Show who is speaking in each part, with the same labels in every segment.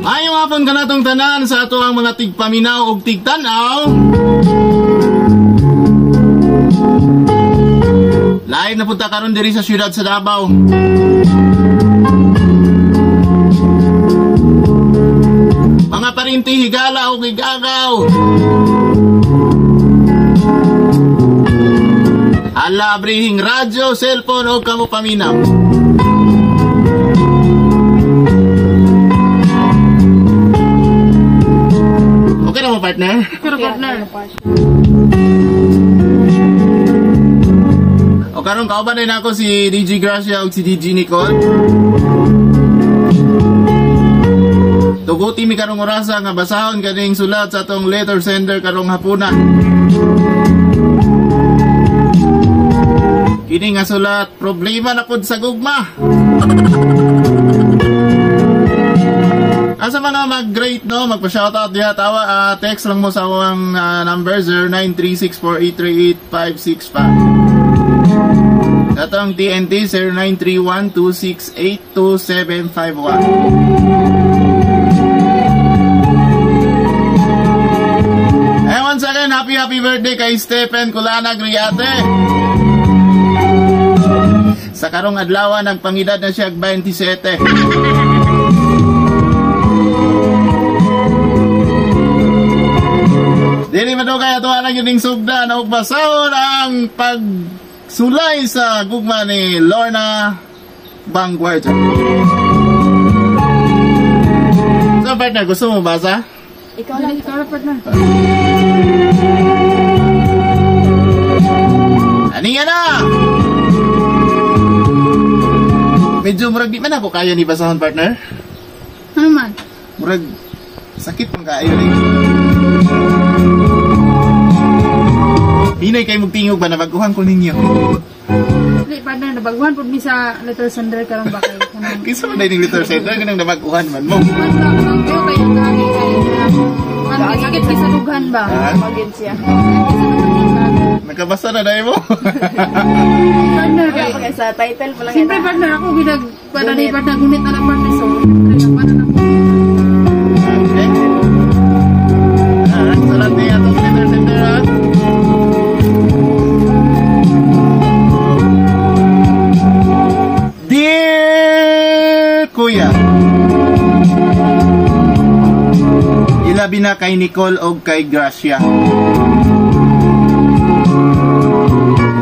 Speaker 1: Maayong hapon kanatong tanan sa ato ang mga tigpaminaw og tigtan-aw. Live na punta karon diri sa siyudad sa Davao. Mga parinti, higala og higagaw. Hala abrihing radyo, cellphone og kamo paminaw. Okay na mo, partner?
Speaker 2: Pero partner.
Speaker 1: O karon kauban din ako si DJ Gracia ug si DJ Nicole. Tuguti mi karong orasa nga basahon kaning sulat sa atong letter sender karong hapuna. Kini nga sulat, problema na pud sa gugma. Asa mga mag-great no, magpa-shoutout diha tawa, text lang mo sa akong number 0936483856. Datong TNT 0931-268-2751. And once again, happy happy birthday kay Stephen Culanag Riate. Sa karong adlaw nagpangidad na siya 27. Dili man daw kaya tuwa lang yun sugda na ugbasahon ang pagsulay sa gugma ni Lorna Vanguardia. So partner, gusto mo basa?
Speaker 2: Ikaw lang, ikaw lang partner.
Speaker 1: Aniya na! Medyo murag di man ako kaya ni basahon, partner.
Speaker 2: Ano man?
Speaker 1: Murag sakit man kaayo ni. Hinay kay mugtingog ba nabaguhan ko ninyo?
Speaker 2: Dili partner, nabaguhan pud mi sa letter sender karon ba kay kanang.
Speaker 1: Kinsa man ning letter sender kanang nabaguhan man mo?
Speaker 2: Kayo kay kay sakit kay sa dughan ba?
Speaker 3: Magid siya.
Speaker 1: Nakabasa na dai mo.
Speaker 2: Partner kay
Speaker 3: sa title pa lang.
Speaker 2: Siyempre partner ako ginag para ni partner gunit na partner so para na ko.
Speaker 1: Okay. Sulat niya atong letter sender ha. Dear Kuya, ilabi na kay Nicole og kay Gracia.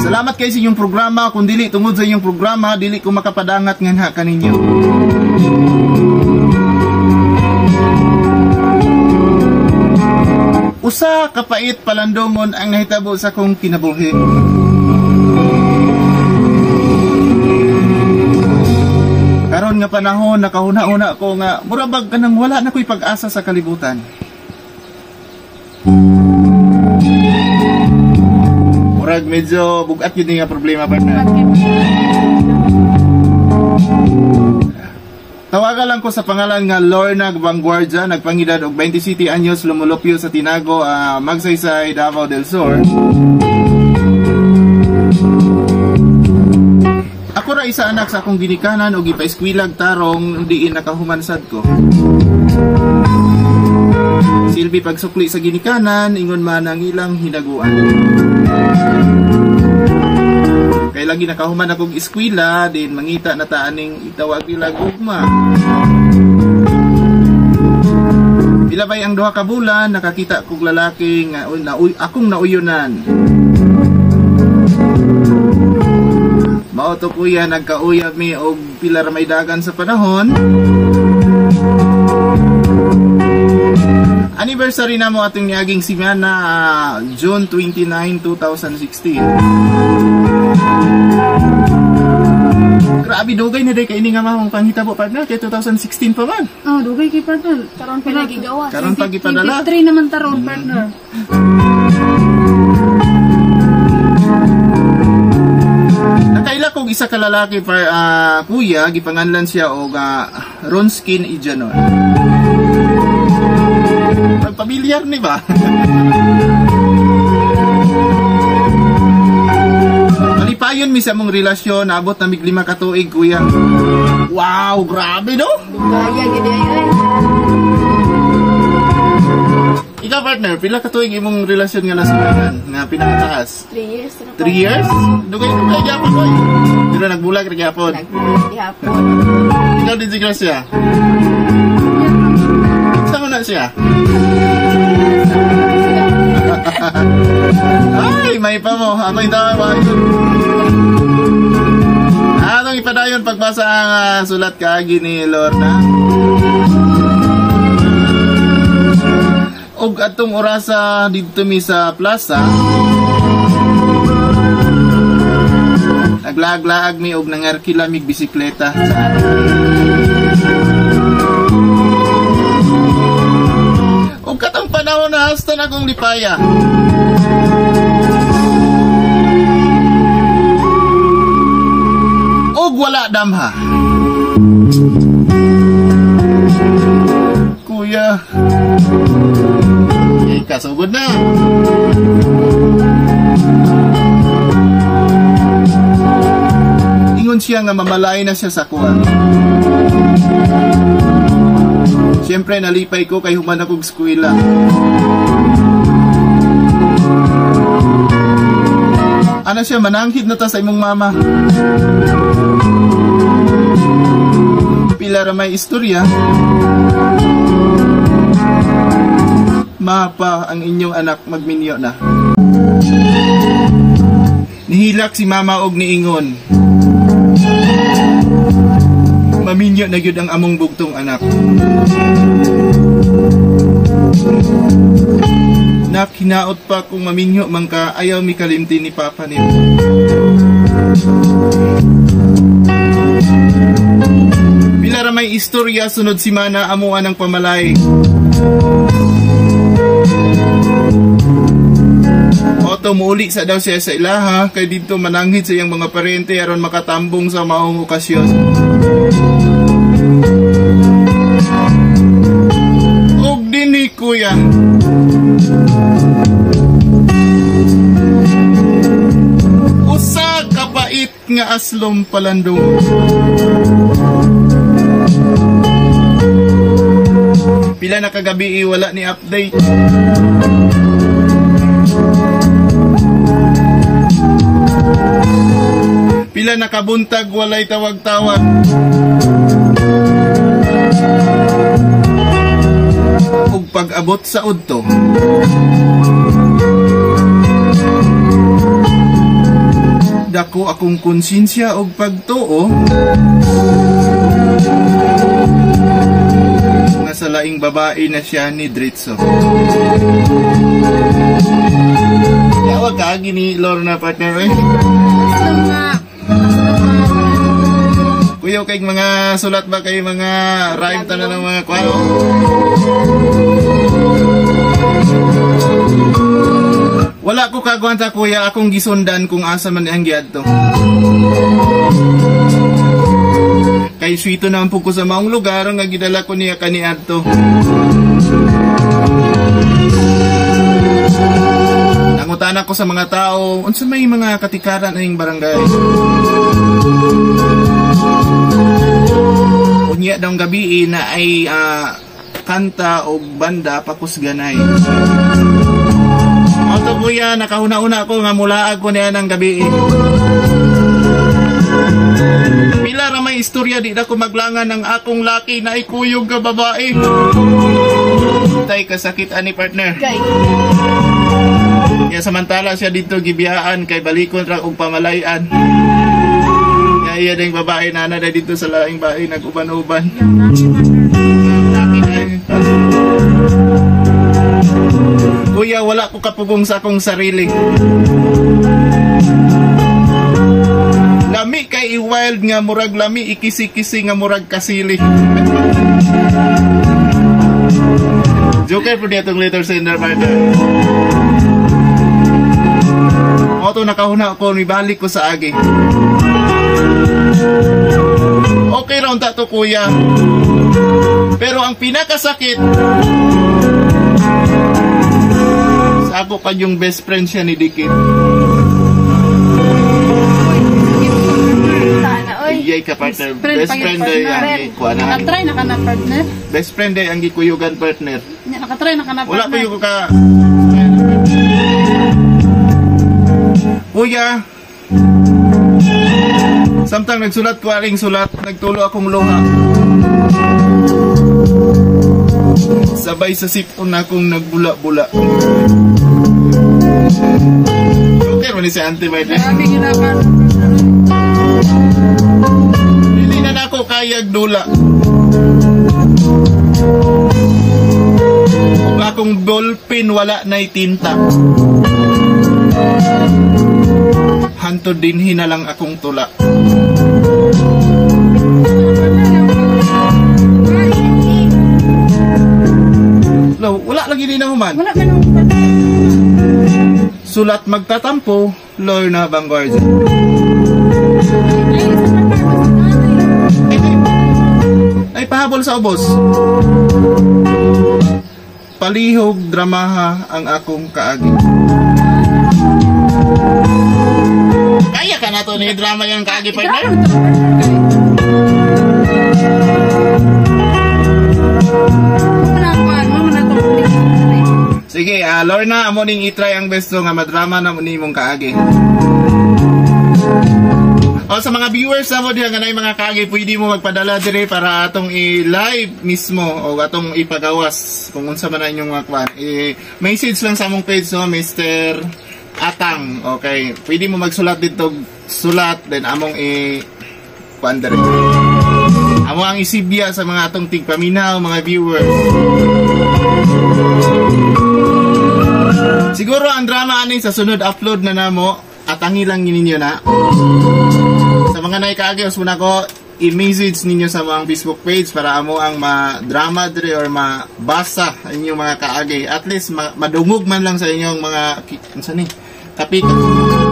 Speaker 1: Salamat kay sa inyong programa. Kung dili tungod sa inyong programa, dili ko makapadangat nganha kaninyo. Usa kapait palandongon ang nahitabo sa akong kinabuhi. Karon nga panahon nakahuna-huna ko nga mura bag kanang wala na ko'y pag-asa sa kalibutan. Murag medyo bugat yun nga problema partner. Tawagan lang ko sa pangalan nga Lorna Vanguardia, nagpangidad og 27 anyos, lumulupyo sa Tinago, Magsaysay, Davao del Sur. Ako ra isa anak sa akong ginikanan og gipaeskwilag tarong diin nakahumansad ko. Silbi pagsukli sa ginikanan, ingon man ang ilang hinaguan. Kay lagi nakahuman akong eskwela, din mangita na taaning itawag nila gugma. Pilabay ang 2 ka bulan, nakakita kog lalaki nga akong nauyunan. Mao to kuya, nagkauyab mi og pila ra may dagan sa panahon. Anniversary na mo atong niaging simana, June 29, 2016. Grabe dugay na day kay ini nga mamang panghitabo partner kay 2016 pa man.
Speaker 2: Oh, dugay kay partner.
Speaker 3: Karon pa nagigawas.
Speaker 1: Karon pa gipadala.
Speaker 2: 23 naman taron partner.
Speaker 1: Nakaila kog isa ka lalaki par kuya, gipanganlan siya og Ronskin Ijanon. Pamilyar ni ba? Nagpadayon mi sa among relasyon, naabot na mig 5 ka tuig, kuya. Wow, grabe no?
Speaker 3: Dugaya gid ay oy.
Speaker 1: Ikaw partner, pila ka tuig imong relasyon nga nasulayan nga pinakataas?
Speaker 3: 3 years ra.
Speaker 1: 3 years? Dugay dugay gyapon oy. Pero nagbulag ra gyapon.
Speaker 3: Nagbulag gihapon.
Speaker 1: Ikaw din si Gracia. Saan na siya? Ay, may pa mo. Ako yung tama. Atong ipadayon pagbasa ang sulat kaagi ni Lorna. Og atong orasa didto mi sa plaza. Naglaag-laag mi og nangarkila mig bisikleta. Og katong panahon na hasta na akong lipaya. Og wala damha. Kuya, kasugod na. Ingon siya nga mamalay na siya sa kuha. Siyempre nalipay ko kay human akong eskwela. Ana siya, mananghid na ta sa imong mama. Pila ra may istorya. Mapa ang inyong anak magminyo na. Nihilak si mama og niingon. Maminyo na gyud ang among bugtong anak. Nak, hinaot pa kung maminyo man ka, ayaw mi kalimti ni papa nimo. Pila ra may istorya sunod simana amuan ang pamalay. Oto muuli sa daw siya sa ilaha kay didto mananghid sa iyang mga parente aron makatambong sa maong okasyon. Og dinhi kuya. Usa ka pait nga aslom palandong. Pila na kagabi wala ni update. Pila na kabuntag walay tawag-tawag. Ug pag-abot sa udto, dako akong konsensya og pagtuo nga sa laing babae na siya ni Dritso. Tawag ka gini Lorna partner eh. Kuya, kay mga sulat ba kayo mga rhyme tanan ng mga kwano? Wala ko kagwanta kuya, akong gisundan kung asa man ang giadto. Kay swito na po ko sa maong lugar nga gidala ko niya kaniadto. Nangutana ko sa mga tao, unsa may mga katikaran aning barangay? Unya daw gabi na ay kanta o banda pakusganay. Oto kuya, nakahuna-una ako nga mulaag ko niya ng gabi. Pila ra may istorya di na ko maglangan ng akong laki na ikuyog ka babae. Tay kasakit ani partner.
Speaker 3: Kay.
Speaker 1: Ya samantala siya dito gibiyaan kay balikon ra og pamalayan. Ya iya ding babae na na dito sa laing bae nag-uban-uban. Kuya, wala ko kapugong sa akong sarili. Lami kay i-wild nga murag lami, ikisi-kisi nga murag kasili. Joker po niya itong letter sender partner. Oto nakahuna ko, mibalik ko sa agi. Okay raw ta to kuya. Pero ang pinakasakit, sa ako pa yung best friend siya ni Dikit. Iyay ka partner.
Speaker 2: Friend
Speaker 1: Best
Speaker 2: pa yun,
Speaker 1: friend day ang
Speaker 2: partner.
Speaker 1: gikuha na.
Speaker 2: Nakatry na ka na, partner.
Speaker 1: Best friend day ang gikuyugan, partner.
Speaker 2: Nya, nakatry na ka na,
Speaker 1: Wala pa
Speaker 2: partner.
Speaker 1: yung ka. Kuya, samtang nagsulat ko aring sulat, nagtulo akong luha. Sabay sa sipon akong nagbula-bula. Okay man ni si Auntie Martin.
Speaker 2: Grabe ginakan.
Speaker 1: Dili na nako kayag dula. Ug akong ballpen wala na'y tinta. Hantod dinhi na lang akong tula. Lo, wala lagi din na human.
Speaker 2: Wala ka nang partner.
Speaker 1: Sulat magtatampo, Lorna Vanguardia.
Speaker 2: Ay, sa partner, basta nanay.
Speaker 1: Ay, ay, ay, pahabol sa ubos. Palihog dramaha ang akong kaagi. Kaya ka na to ni drama yung kaagi, partner?
Speaker 2: Grabe to, partner. Wala ko, ano, wala to.
Speaker 1: Sige, Lorna, amo ning i-try ang best to nga madrama na mo nimong kaagi. O sa mga viewers na mo diha nga naay mga kaagi, pwede mo magpadala dire para atong i-live mismo o atong ipagawas kung unsa man ang inyong mga kwan. I-message lang sa among page, no, Mr. Atang. Okay, pwede mo magsulat dito, sulat then among i kuan dire. Amo ang isibya sa mga atong tigpaminaw, mga viewers. Siguro ang drama ani sa sunod upload na namo at ang ilang ninyo na. Sa mga naikaagi, muna ko i-message ninyo sa mga Facebook page para amo ang ma-drama dire or mabasa inyong mga kaagi. At least madungog man lang sa inyong mga unsa ni? Kapika,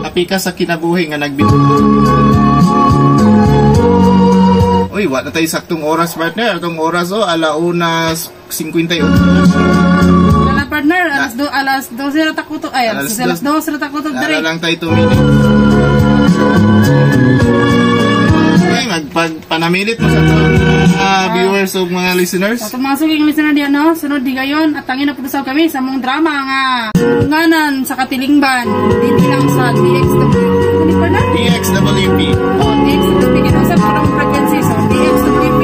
Speaker 1: kapika sa kinabuhi nga nagbit. Uy, wa na tayo saktong oras, partner. Atong oras oh, 1:58.
Speaker 2: Wala, partner, alas 12 na takuto. Ay, alas
Speaker 1: Alas
Speaker 2: 12 na takuto
Speaker 1: Nara
Speaker 2: dire.
Speaker 1: lang tayo 2 minutes. Okay, magpagpanamilit mo sa itong viewers o mga listeners.
Speaker 2: Sa itong mga suging listener diyan, no? Sunod di gayon at tangin na po kami sa mong drama nga nganan sa katilingban dinhi lang sa DXW. Ano partner?
Speaker 1: DXWP.
Speaker 2: Oh, DXWP kinausap ko ng frequency. So, DXWP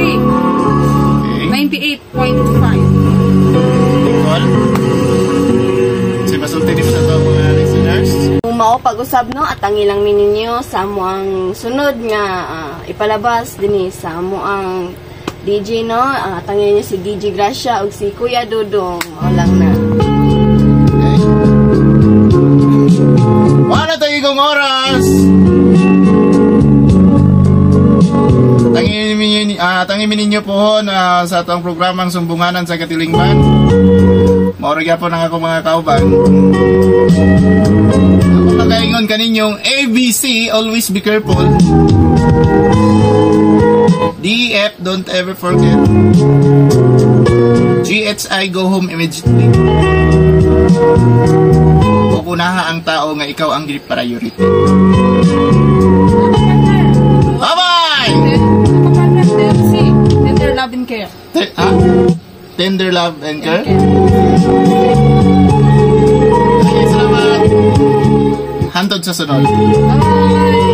Speaker 1: Okay.
Speaker 2: 98.5.
Speaker 1: Nicole? Si masulti ni mo sa itong mga listeners.
Speaker 3: Kung mao pag-usab, no, at ang ilang mininyo sa amo ang sunod nga ipalabas dinhi sa amo ang DJ, no, atangin niyo si DJ Gracia ug si Kuya Dudong. Mao lang na.
Speaker 1: Okay. Wala tayo igong oras! Tangin ninyo po na sa atong programang Sumbunganan sa Katilingban. Maura gyapon ang akong mga kauban. Ako magaingon kaninyong ABC, always be careful. D, F, don't ever forget. G, H, I, go home immediately. Pupunaha ang tao nga ikaw ang priority. Bye-bye!
Speaker 2: TLC, Tender Love and Care.
Speaker 1: Tender Love and Care? Okay, salamat. Hantod sa sunod.
Speaker 2: Bye!